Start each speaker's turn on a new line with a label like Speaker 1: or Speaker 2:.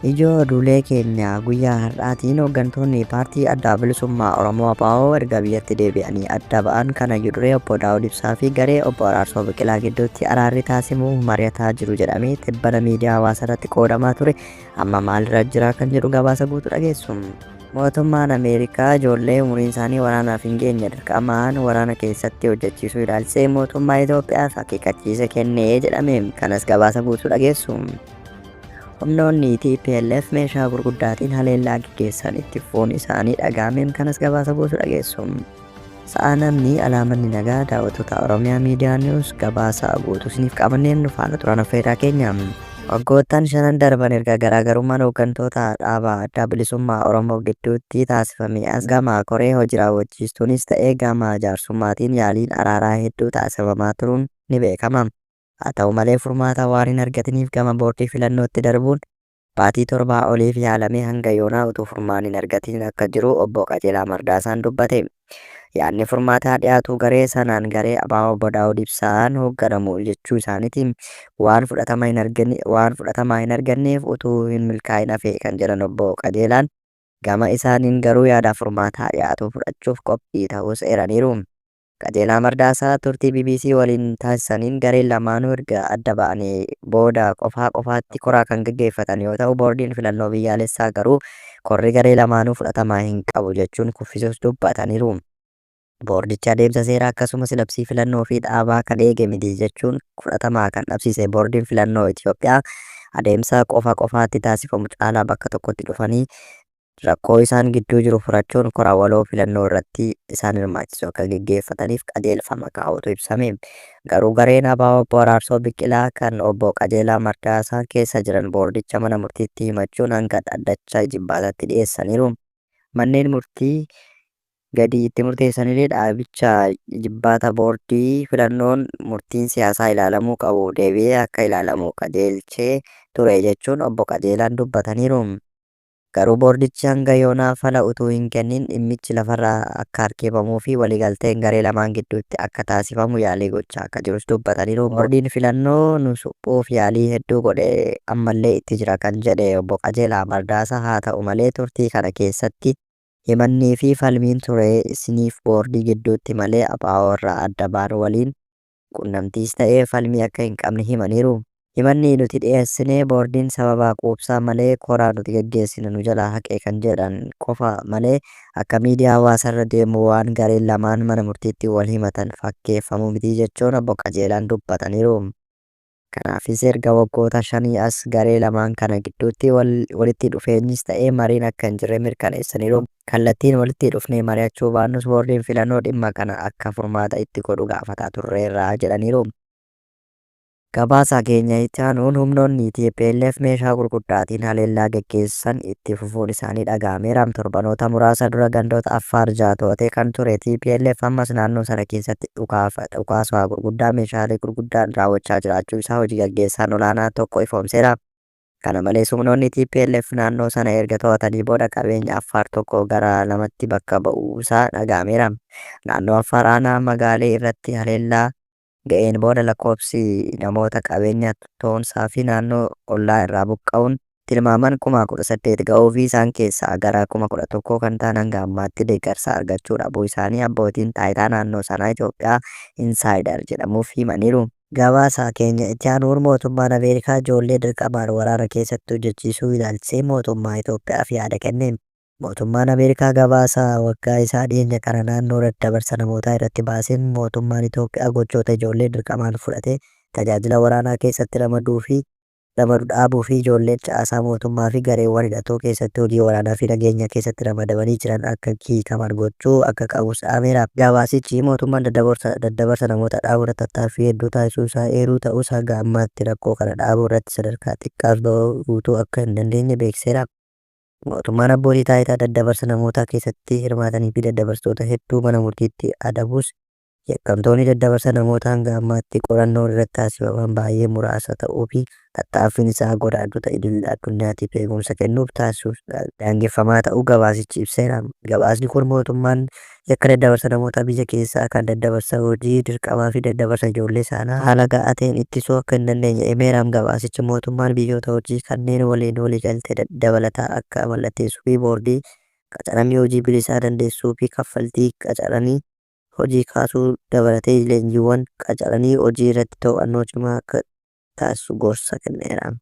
Speaker 1: Ijoo oduulee keenya guyyaa har'aatiin hooggantoonni paartii Adda Bilisummaa Oromoo ABO erga biyyatti deebi'anii adda ba'an kana duree obbo Daawud Ibsaa fi garee obbo Araarsoo Biqilaa gidduutti araarri taasifamu mari'ataa jiru jedhamee tibbana miidiyaa hawaasaa irratti qoodamaa ture amma maalirra jira kan jedhu gabaasa guutuu dhageessu. Mootummaan Ameerikaa ijoollee umuriin isaanii waraanaaf hin geenye dirqamaan waraana keessatti hojjechiisuu ilaalchisee mootummaa Itoophiyaaf akeekkachiisa kennee jedhame. Kanas gabaasa guutuu dhageessu. Humnoonni TPLF meeshaa gurguddaatiin haleellaa gaggeessan itti fufuun isaanii dhaga'ameen kanas gabaasa guutuu dhageessu. Sa'a namni alaamanni nagaa daawwattoota Oromiyaa Miidiyaa Niwus gabaasa guutuu isiniif qabanneen nu faana turan affeerraa keenya. Waggoottan shanan darban erga garaagarummaan hooggantoota dhaaba Adda Bilisummaa Oromoo gidduutti taasifame as gama koree hojii raawwachiistuunis ta'ee gama jaarsummaatiin yaaliin araaraa hedduu taasifamaa turuun ni beekama. Haa ta'u malee furmaata waan hin argatiniif gama boordii filannootti darbuun baatii torbaa oliif yaalamee hanga yoonaa utuu furmaanni hin argatiin akka jiru obbo Qajeelaa Mardaasaan dubbate. Yaadni furmaataa dhiyaatu garee sanaan garee ABO obbo Daawud Ibsaan hoogganamu jechuu isaaniitiin waan fudhatama hin waan fudhatama hin arganneef utuu hin milkaa'in hafe kan jedhan obbo Qajeelaan gama isaaniin garuu yaada furmaataa dhiyaatu fudhachuuf qophii ta'uus eeraniiru. Qajeelaa Mardaasaa turtii BBC waliin taasisaniin gareen lamaanuu erga adda ba'anii booda qofaa qofaatti koraa kan gaggeeffatan yoo ta'u, boordiin filannoo biyyaalessaa garuu korri garee lamaanuu fudhatama hin qabu jechuun kuffisuus dubbataniiru. Boordichi adeemsa seeraa akkasumas labsii filannoo fi dhaabaa kan eege miti jechuun fudhatama kan dhabsiise boordiin filannoo Itoophiyaa adeemsa qofa qofaatti taasifamu caalaa bakka tokkotti dhufanii rakkoo isaan gidduu jiru furachuun kora waloo filannoo irratti isaan hirmaachisu akka geggeeffataniif qajeelfama kaa'uutu ibsame. Garuu gareen ABO obbo Araarsoo Biqilaa kan obbo Qajeelaa Mardaasaa keessa jiran boordicha mana murtiitti himachuun hanga dhaddacha ijibbaataatti dhiyeessaniiru. Manneen murtii gadii itti murteessanillee dhaabicha ijibbaata boordii filannoon murtiin siyaasaa ilaalamuu qabu deebi'ee akka ilaalamu qajeelchee ture jechuun obbo Qajeelaan dubbataniiru. Garuu boordichi hanga yoonaa fala utuu hin kennin dhimmichi lafarra akka harkifamuu fi waliigalteen garee lamaan gidduutti akka taasifamu yaalii gochaa akka jirus dubbataniiru. Boordiin filannoo nu suphuuf yaalii hedduu godhe ammallee itti jira kan jedhe obbo Qajeelaa Mardaasaa haa ta'u malee turtii kana keessatti himannii fi falmiin ture isiniif boordii gidduutti malee ABO irraa adda ba'an waliin qunnamtiis ta'ee falmii akka hin qabne himaniiru. Himanni nuti dhiyeessine boordiin sababa quubsaa malee kora nuti gaggeessine nu jalaa haqe kan jedhan qofa malee akka miidiyaa hawaasaarra deemu waan gareen lamaan mana murtiitti wal himatan fakkeeffamu miti jechuun obbo Qajeelaan dubbataniiru. Kanaafis erga waggoota shanii as garee lamaan kana gidduutti walitti dhufeenyis ta'ee mariin akka hin jirre mirkaneessaniiru. Kallattiin walitti dhufnee mari'achuu baannus boordiin filannoo dhimma kana akka furmaata itti godhu gaafataa turreerra jedhaniiru. Gabaasa keenya itti aanuun humnoonni TPLF meeshaa gurguddaatiin haleellaa geggeessan itti fufuun isaanii dhaga'ameera. Torbanoota muraasa dura gandoota Affaar ja'a to'atee kan ture TPLF ammas naannoo sana keessatti dhukaasa gurguddaa meeshaalee gurguddaan raawwachaa jiraachuu isaa hojii gaggeessaan olaanaa tokko ifoomseera. Kana malees humnoonni TPLF naannoo sana erga to'atanii booda qabeenya Affaar tokko gara lamatti bakka ba'uu isaa dhaga'ameera. Naannoo Affaar aanaa Magaalee irratti haleellaa ga'een booda lakkoofsi namoota qabeenya Toonsaa fi naannoo ollaa irraa buqqa'uun tilmaaman 18,000 ga'uu fi isaan keessaa gara 11,000 kan ta'an hanga ammaatti deeggarsa argachuu dhabuu isaanii abbootiin taayitaa naannoo sanaa Itoophiyaa Insaayider jedhamuuf himaniiru. Gabaasa keenya itti aanuun mootummaan Ameerikaa ijoollee dirqamaan waraana keessatti hojjechiisuu ilaalchisee mootummaa Itoophiyaaf yaada kenne. Mootummaan Ameerikaa gabaasa waggaa isaa dhiyeenya kana naannoo daddabarsa namootaa irratti baaseen mootummaan Itoophiyaa gochoota ijoollee dirqamaan fudhatee tajaajila waraanaa keessatti ramaduu fi ramadu dhaabuu fi ijoolleen caasaa mootummaa fi gareewwan hidhatoo keessatti hojii waraanaa fi nageenyaa keessatti ramadamanii jiran akka hiikaman gochuu akka qabus dhaameera. Gabaasichi mootummaan daddabarsa namoota dhaabuu irratti tattaaffii hedduu taasisuu isaa eeruu ta'us hanga ammaatti rakkoo kana dhaabuu irratti sadarkaa xiqqaas gahuu akka hin dandeenye beeksiseera. Mootummaan abbootii taayitaa daddabarsa namootaa keessatti hirmaatanii fi daddabarsitoota hedduu mana murtiitti adabus Yakkamtoonni daddabarsa namootaa hanga ammaatti qorannoon irratti taasifaman baay'ee muraasa ta'uu fi tattaaffiin isaa godaantota idil addunyaatiif eegumsa kennuuf taasisu daangeffamaa ta'uu gabaasichi ibseera. Gabaasni kun mootummaan yakka daddabarsa namootaa biyya keessaa kan daddabarsa hojii dirqamaa fi daddabarsa ijoollee saalaa haala ga'aa ta'een ittisuu akka hin dandeenye himeera. Gabaasichi mootummaan biyyoota hojii kanneen waliin waliigaltee dabalataa akka mallatteessuu fi boordii qacaramii hojii bilisaa dandeessisuu fi kaffaltii qacaranii hojii kaasuu dabalatee leenjiiwwan qacaranii hojii irratti to'annoo cimaa akka taasisu gorsa kenneera.